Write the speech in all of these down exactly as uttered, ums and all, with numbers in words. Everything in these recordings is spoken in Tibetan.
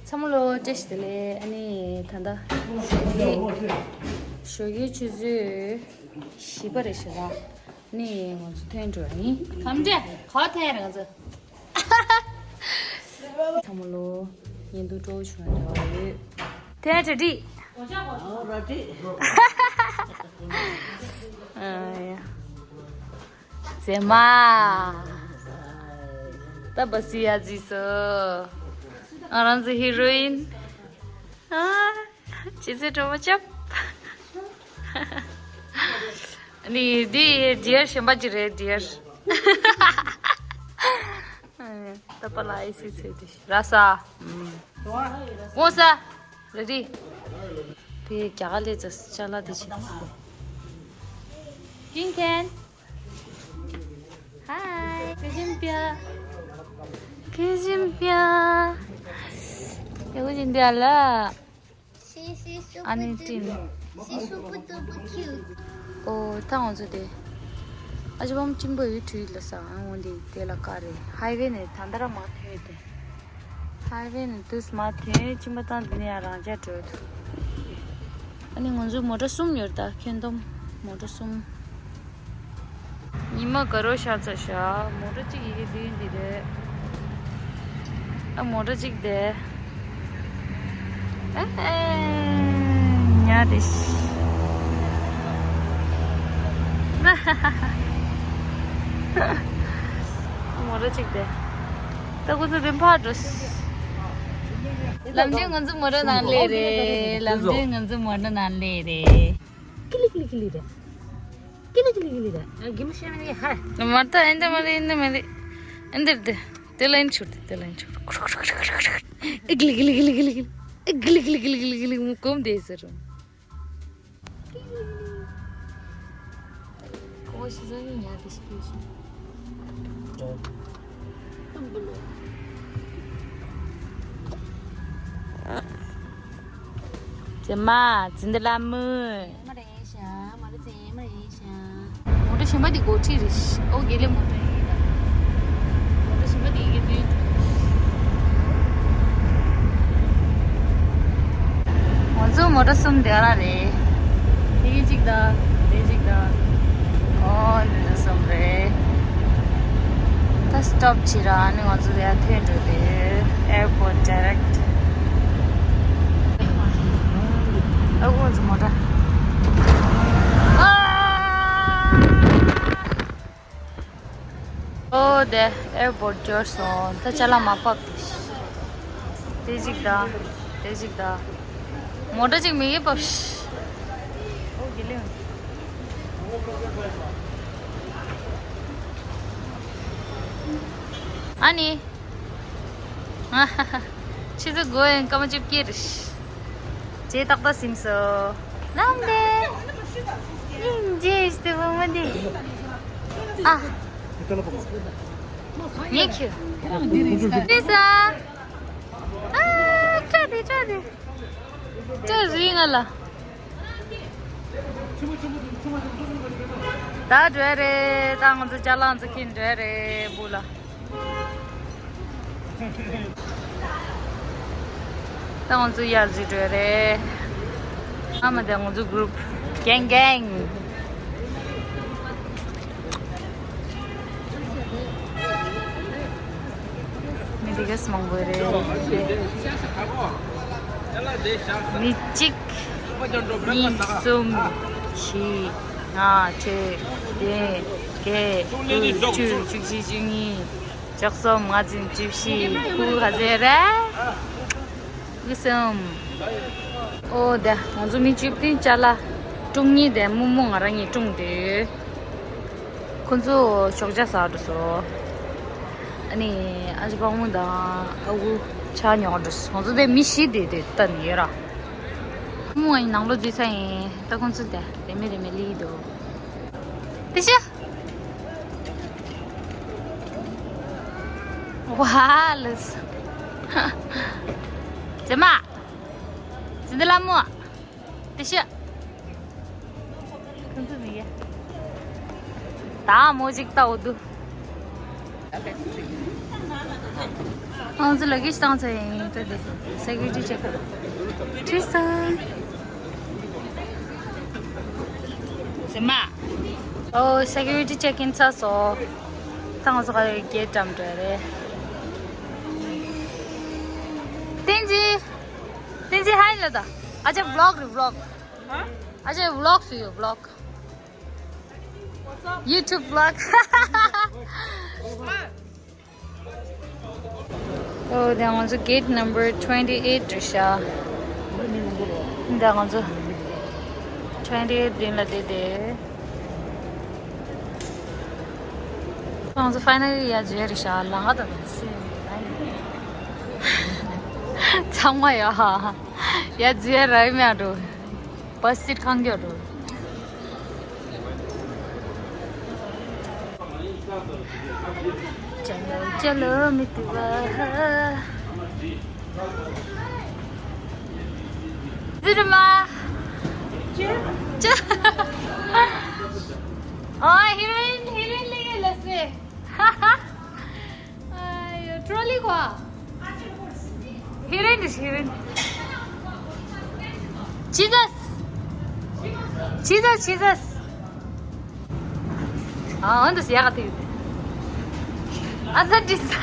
ཚང་མ་ལོ་བཀྲ་ཤིས་བདེ་ལེགས། ཨ་ནི་ད་ལྟ་ཞོགས་ཀའི་ཆུ་ཚོད་བཞི་པ་རེད་ཤག་ཨ་ནི་ང་ཚོ་ཐོན་འགྲོ་ཡིན། ཐམས་ཅད་ག་པར་ཐོན་ཡ་རེད་ང་ཚོ། ཚང་མ་ལོ་ཉིན་དུ་སྤྲོ་བོ་བྱུང་བ་འདྲ་བ་ཡོད། ཐོན་འགྲོ་དྲིས། ཨོ་ར་ཏི། ཨ་ཡ། ཟེ་མ། ད་བ་སི་ཡ་ཛི་སོ། ང་རང་ཚོ་ཧི་རོ་ཨིན། ཨ། ཅི་ཟེ་གྲོགས་པོ་ཅབ། ནི་འདི་ཌི་ཡར་གཞན་པ་ཅིག་རེད་ཌི་ཡར། ད་པ་ལ་ཨི་སི་ཚེ་དེ་ར་ས། འོ་ས། རེ་རེ། དེ་རྒྱ་གར་ལས་ཙ་ཅ་ལག་དེ་ཆེ། ཀིང་ཁན། ཧའི། ཁེ་ཞིམ་པྱ། ཁེ་ཞིམ་པྱ། ཡ་གུ་ཞིམ་པྱ་ལ། She's super ཨ་ནི་ཏིན། She's super duper cute. ཨོ་ད་ང་ཚོ་དེ། ཨ་ཅེ་བམ་ཅིང་པོ་ཡུ་ཐུའི་ལ་ས་ཨ་འོ་འདི་དེ་ལ་ཀ་རེ་ཧའི་ཝེ་ནས་ད་ལྟ་ར་མ་ཐོན་ཏེ། ཧའི་ཝེ་ནས་དུས་མ་ཐོན་ཅིང་པ་དང་འདི་ནས་ཡང་རང་ཅག་འགྲོ་ཐུབ། ཨ་ནི་ང་ཚོའི་མོ་ཊ་གསུམ་ཡོད་ད་ཁྱོན་བསྡོམས་མོ་ཊ་གསུམ། ཉི་མ་དགའ་རོགས་ཤར་ཚར་ཤག་མོ་ཊ་གཅིག་ཡི་གེ་བདུན་འདི་རེད། ཨ་མོ་ཊ་གཅིག་དེ། ཨ་ཨ་ཉལ་བསྡད་ཤག་མོ་ཊ་གཅིག་དེ། ད་ཁོ་ཚོ་དེ་ཕར་འགྲོ། ལམ་འདི་ང་ཚོ་མོ་ཊ་ནང་སླེབས་རེད། ལམ་འདི་ང་ཚོ་མོ་ཊ་ནང་སླེབས་རེད། ཀི་ལི་ཀི་ལི་ཀི་ལི་རེད། ཀི་ལི་ཀི་ལི་ཀི་ལི་རེད། ཨ་གི་མོ་ཤེས་མི་འདུག་ཧ། མ་ད་ཨེ་འདྲ་མ་རེད་ཨེ་འདྲ་མ་རེད། ཨེ་འདྲ་རེད། དེ་ལ་ཨེ་འདྲ་ཆུར་དེ་དེ་ལ་ཨེ་འདྲ་ཆུར། ཀི་ལི་ཀི་ལི་ཀི་ལི་ཀི་ལི་ཀི་ལི། ཀི་ལི་ཀི་ལི་ཀི་ལི་ཀི་ལི་ཀི་ལི་མོ་གོམ་བསྡད་ཟེར་རོ། ཁོ་ཤི་ཟ་ནི་ཉག་དེ་ཤི་ཤི། ཙེ་མ་ཙི་འདི་ལ་མུ། མ་རེད་ཤ་མ་རེད་ཙེ་མ་རེད་ཤ། མོ་ཊ་གཞན་པ་འདི་སྒོ་ཁྲིད་རེད་ཤ། ཨོ་དགེ་ལེགས་མོ་ཊ་ཡིན་ད། མོ་ཊ་གཞན་པ་འདི་ཡི་གེ་བདུན། ང་ཚོ་མོ་ཊ་གསུམ་དེ་ར་རེད། དེ་གཅིག་དང་དེ་གཅིག་དང་། ཨོ་འདི་ཚོ་གསུམ་རེད། ད་སི་ཊོབ་བྱེད་ར་ཨ་ནི་ང་ཚོ་དེ་ཡར་ཐོན་འགྲོ་དེ། Airport direct. ཨ་ཁུ་ང་ཚོ་མོ་ཊ། ཨ། ཨོ་དེ་ཨེར་པོར་ཊི་འབྱོར་སོང་། ད་ཅ་ལག་མར་ཕབ་དེ། དེ་གཅིག་དང་། དེ་གཅིག་དང་། མོ་ཊ་གཅིག་མི་གི་ཕབ་ཤི། ཨོ་དགེ་ལེགས། ཨ་ནི། ཆུ་ཚོད་དགུ་ཡང་སྐར་མ་བཅོ་བརྒྱད་རེད། ཇེ་ཏག་ཏག་ཟིན་སོ། ནམ་དེ། ཡིན་ཇེ་སྟེ་བུ་མ་དེ། ཨ། ཉེ་ཁྱི། དེ་ས། ཨ། ཏྲ་དེ་ཏྲ་དེ། ཏྲ་རི་ང་ལ། ད་འགྲོ་ཡ་རེད། ད་ང་ཚོ་ཅ་ལག་ཚོ་ཁྱེར་འགྲོ་ཡ་རེད་བུ་ལ། ད་ང་ཚོ་ཡར་འཛུལ་འགྲོ་ཡ་རེད། ཨ་མ་དེ་ང་ཚོ་གུ་རུབ་གེང་གེང་། མི་དེ་གས་མང་པོ་རེད། མི་གཅིག་གཉིས། གསུམ། བཞི། ལྔ། བཅུ། བདུན། བརྒྱད། དགུ། བཅུ། བཅུ་གཅིག་བཅུ་གཉིས། བཅུ་གསུམ། ང་ཚོ་བཅུ་བཞི། ཁུ་ཧ་ཟེ་ར། དགུ་གསུམ། ཨོ་དེ་ང་ཚོ་མི་བཅུ་བདུན་ཅ་ལག་སྲུང་མཁན་དེ་རྨོ་མོ་ང་རང་གཉིས་སྲུང་དུས། ཁོ་ཚོ་ཞོགས་ཇ་ཟ་འགྲོ་སོང་། ཨ་ནི་ཨ་ཅེ་དཔའ་མོ་དང་ཨ་ཁུ་ཇ་ཉོ་འགྲོ་སོང་། ང་ཚོ་དེ་མི་བཞི་དེ་དེ་ལྟ་ནི་ཡོད་ར། རྨོ་མོ་ང་གཉིས་ནང་ལོགས་འཛུལ་ཚར་ཡིན། ད་ཁོ་ཚོ་དེ་རེ་མེད་རེ་མེད་སླེབས་འདུག་དེ་ཤ། ཝ་ལེས། ཙེ་མ། ཙི་འདི་ལ་མོ། དེ་ཤ། ཁོང་ཚོ་མི་ཡ། ད་མོ་ཅིག་ལྟ་འོ་དུ། ང་ཚོ་ལ་གིས་བཏང་ཚར་ཡིན། ད་དེ་སེ་ཀུ་རི་ཊི་ཅེག་ཁྲིད་སོང་། ཟེར་མ། ཨོ། སེ་ཀུ་རི་ཊི་ཅེག་ཨིན་ཚར་སོང་། ད་ང་ཚོ་ག་རེ་གེ་ཊི་འགྲམ་འགྲོ་ཡ་རེད། བསྟན་འཛིན། བསྟན་འཛིན་ཧའི་ལབ་དང་། ཨ་ཅག་བི་ལོག་རེད། བི་ལོག་ཨ་ཅག་བི་ལོག་བཟོས་ཡོད། བི་ལོག་ཡུ་ཊུབ་བི་ལོག་ཨོ། དེ་ང་ཚོ་གེ་ཊི་ནམ་བར་ཊུ་ཝེན་ཊི་ཨེ་ཊི་རེད་ཤག་དེ་ང་ཚོ་ཊུ་ཝེན་ཊི་ཨེ་ཊི་མདུན་ལ་བསྡད་དེ། ང་ཚོ་ཕའི་ནལ་ལི་ཡར་འཛུལ་ཡ་རེད་ཤག་ལམ་ཁ་དང་ཚང་མ་ཡ་ཡར་འཛུལ་ཡ་རག་མེད་འགྲོ། བྷ་སི་སིཊ་གང་ཡོད་འགྲོ། ཅ་ལོ་ཅ་ལོ་མི་དུ་བ། ཟི་རི་མ། ཅ། ཨོ། ཧི་རོ་ཨིན། ཧི་རོ་ཨིན་ལེ་ལ་སེ། ཨ་ཡོ། ཊོ་རོ་ལི་གོ། ཧི་རོ་ཨིན། ཧི་རོ་ཨིན། ཇི་ཛས། ཇི་ཛས། ཇི་ཛས། ཨ། འོན་ཏེ་ཡག་ག་དེ། ཨ་ད་དྲིས། པ་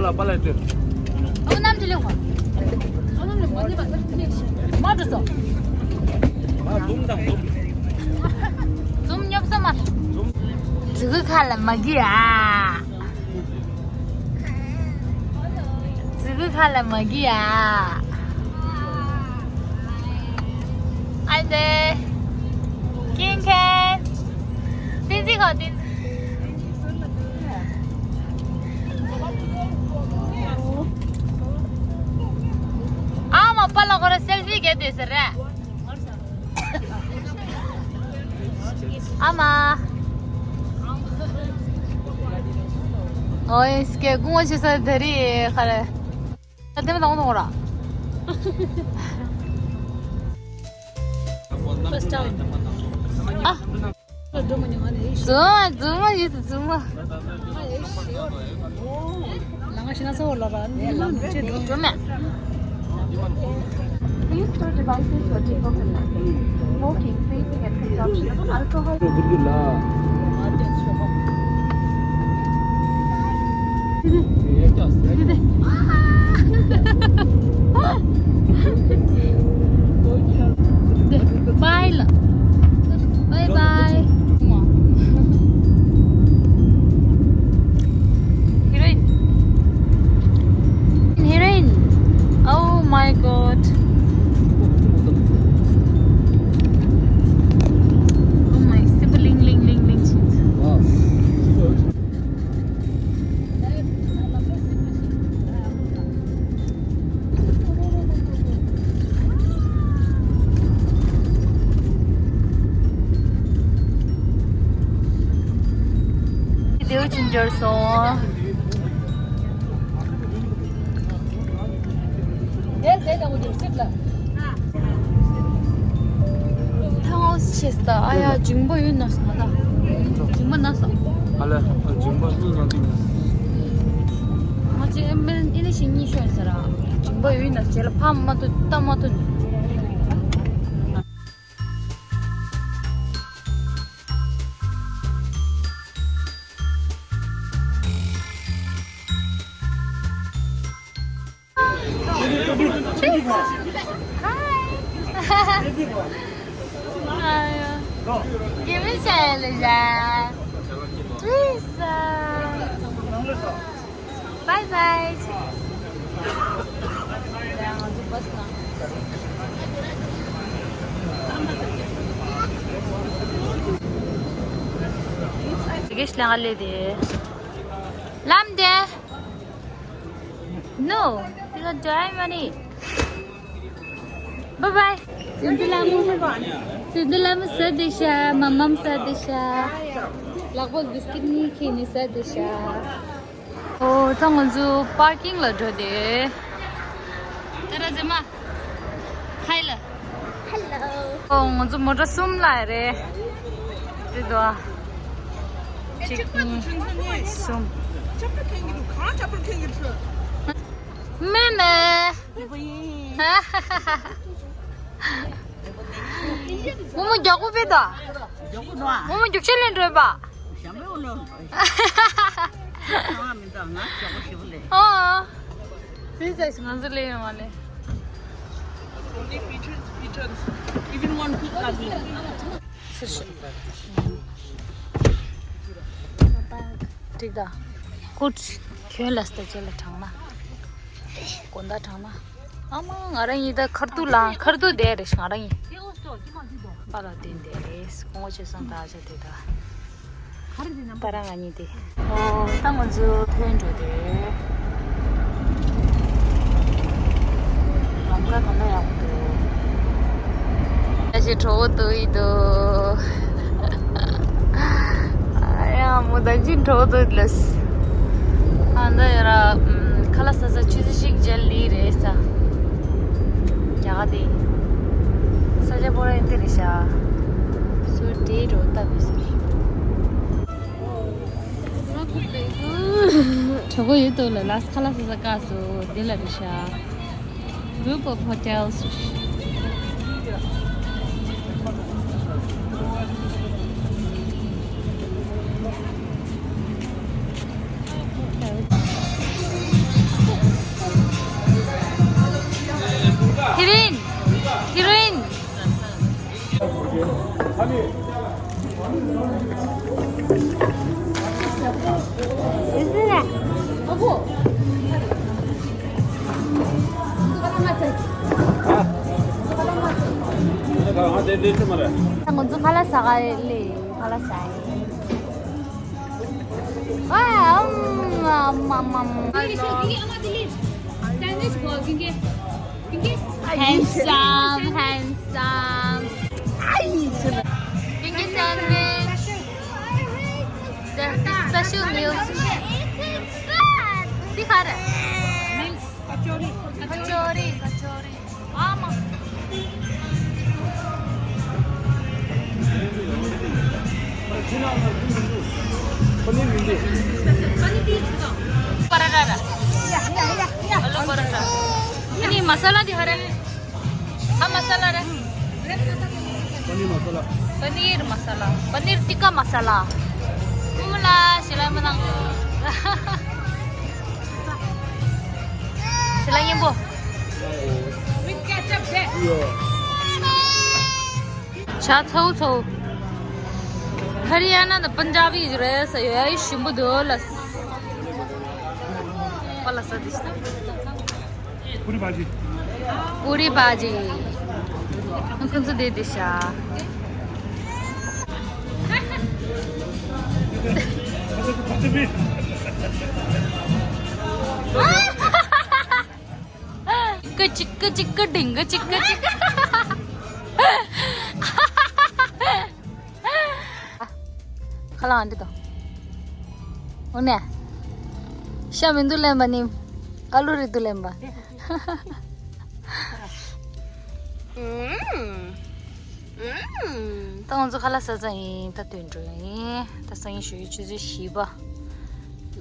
ལ་པ་ལ་ཏེ། ཨོ་ནམ་ཅི་ལེ་ཧོ། ཨོ་ནམ་ལེ་མ་ནི་བ་ད་ཏེ་ནེ་ཤི། མ་འགྲོ་སོ། ཨ་འཛུམ་དང་འཛུམ། འཛུམ་ཉོབ་ས་མ། འཛུམ། ཙི་གུ་ཁ་ལ་མ་གི་ཨ། ཙི་གུ་ཁ་ལ་མ་གི་ཨ། ཨ་འདེ། ཀིང་ཁན། ཏིན་ཙི་ཁོ་ཏིན་ཙི། ཨ་མ་པ་ལ་ཁོ་ར་སེལ་ཕི་རྒྱབ་བསྡད་ཟེར་ར། ཨ་མ། ཨོ་ཡེ་སི་ཀེ་ཀུང་བ་ཆེ་ས་དེ་རི་ཁ་རེ། ད་དེ་མ་དང་དང་ར། First time. ཨ། རྫུན་མ་རྫུན་མ་ཡོད་དུ་རྫུན་མ། ལ་ང་ཤི་ན་ས་འོ་ལ་ར་ནི་ལ་མི་ཅེ་འགྲོ་འགྲོ་མེད། Please store devices for takeoff and landing. Smoking, vaping and consumption of alcohol. Bye. Bye bye. Heroine. Heroine. Oh my god. Oh my, sibling, ling, ling, ling. ལེའུ་ཅིན་འབྱོར་སོང་། ཐང་ཨོ་སི་ཆེ་སྟ། ཨ་ཡ། འཇིང་པོ་ཡོད་ན་སོང་ད། འཇིང་པོ་ན་སོང་། ཨ་ལེ། འཇིང་པོ་ཡོད་ན་སོང་། ང་ཅི་ཨེ་མེན་ཨེ་ནི་ཤི་གཉིས་ཤོད་ཟེར་ར། འཇིང་པོ་ཡོད་ན་རྗེས་ལ་ཕམ་མ་ཐུབ་ལྟ་མ་ཐུབ་ནི། Hi. Hi. Give me challenge. Please. Bye bye. ལམ་དེ། No, you got time money. Bye bye. སིན་དུ་ལ་མོ། སིན་དུ་ལ་མོ་ཟ་དེ་ཤ། མ་མམ་ཟ་དེ་ཤ། ལག་པ་བིས་ཀིཊ་གཉིས་ཁྱེར་ནས་ཟ་དེ་ཤ། ཨོ། ད་ང་ཚོ་པར་ཀིང་ལ་འགྲོ་དེ། ད་ར་ཟེར་མ། ཧའི་ལ། Hello. ཨོ། ང་ཚོ་མོ་ཊ་གསུམ་ལ་རེད། དེ་དོ། གཅིག་གཉིས་གསུམ། མེ་མེ། རྨོ་མོ་མགྱོགས་པོ་ཕེབས་དང་། མགྱོགས་པོ་འདུག་ཨ། རྨོ་མོ་རྒྱུག་ཤར་ལེན་འགྲོ་ཡིན་པ། ཞྭ་མོ་ལོ། ང་མི་འདུག་ང་མགྱོགས་པོ་ཞེ་པོ་ལས། ཨོ། ཙི་ཙི་ང་ཚོ་ལས་ཡོང་བ་ལས། Only pigeons, pigeons. Even one peacock. འགྲིག་ད། ཀུད། ཁྱོད་ལ་སྟ་ཅེ་ལ་དྲངས་ན། དགོང་དག་དྲངས་ན། ཨ་མ་ང་རང་ཡིན་ད་ཁར་ཏུ་ལ་ཁར་ཏུ་བསྡད་རེད་ང་རང་ཡིན། པ་ལ་བསྟན་བསྡད་རེད་སྐུ་ངོ་བྱེད་སོང་ད་ཆ་དེ་ད། ད་རང་ང་གཉིས་དེ། ཨོ་ད་ང་ཚོ་ཐོན་འགྲོ་དེ། ལམ་ཁ་གང་འདྲ་ཡག་པོ་འདུག་ད་ཅི་གྲོགས་པོ་འདུག་ཡིན་འདུག་ཨ་ཡ་མོ་ད་ཅི་གྲོགས་པོ་འདུག་ལས། ཨ་འདི་ཡོད་ར་ཁ་ལག་ཟ་ས་ཆུ་ཚོད་ཞིག་མཇལ་ལི་རེད་ས། རྒྱ་གར་དེ། ས་ཆ་པོ་ར་ཡིན་དེ་རེད་ཤག་སུ་དེ་འགྲོ་ལྟ་བུ་ཟེར། གྲོགས་པོ་ཡོད་དོ་ལ་ལ་ཁ་ལག་ཟ་ས་བཀག་སོ་དེ་ལ་རེད་ཤག Group of hotels. Heroine! Heroine! ང་ཚོ་ཁ་ལག་ཟ་ག་ལས་ཁ་ལག་ཟ་ཡིན། ཨ། ཨམ། ཨམ། ཨམ། ཨམ། Handsome, handsome. Pinky sandwich. The special meals. Meals. Kachori. Kachori, kachori. Ama. Paratha ra. Aloo paratha. Ani masala di hara. Ha masala ra. Paneer masala. Paneer masala. Paneer tikka masala. Mula silai menang. Silai nyembo. With ketchup there. ཇ་ཚ་བོ་ཚ་བོ། ཧ་རི་ཡ་ན་དང་པན་ཇབ་ཡི་རེད་ཟེར་ཡོད་ཡ་ཞིམ་པོ་འདུག་ལ། པ་ལ་ས་དི་ཤ། པུ་རི་བྷ་ཇི། པུ་རི་བྷ་ཇི། ཁོང་ཚོ་དེ་དི་ཤ། ཀ་ཅིག་ཀ་ཅིག་ཀ་ཌིང་ཀ་ཅིག་ཀ་ཅིག་ཁ་ལག་འདི་དང་། འོ་ནས། ཤ་མི་འདུག་ལེན་པ་ནི། ཨ་ལུ་རེད་འདུག་ལེན་པ། ད་ང་ཚོ་ཁ་ལག་ཟ་ཚར་ཡིན་ད་ཐོན་འགྲོ་ཡིན་ད་སང་ཉིན་ཞོགས་ཀྱི་ཆུ་ཚོད་བཞི་པ་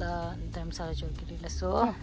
ལ་རྡ་རམ་ས་ལ་འབྱོར་གྱི་རེད་ལ་སོ།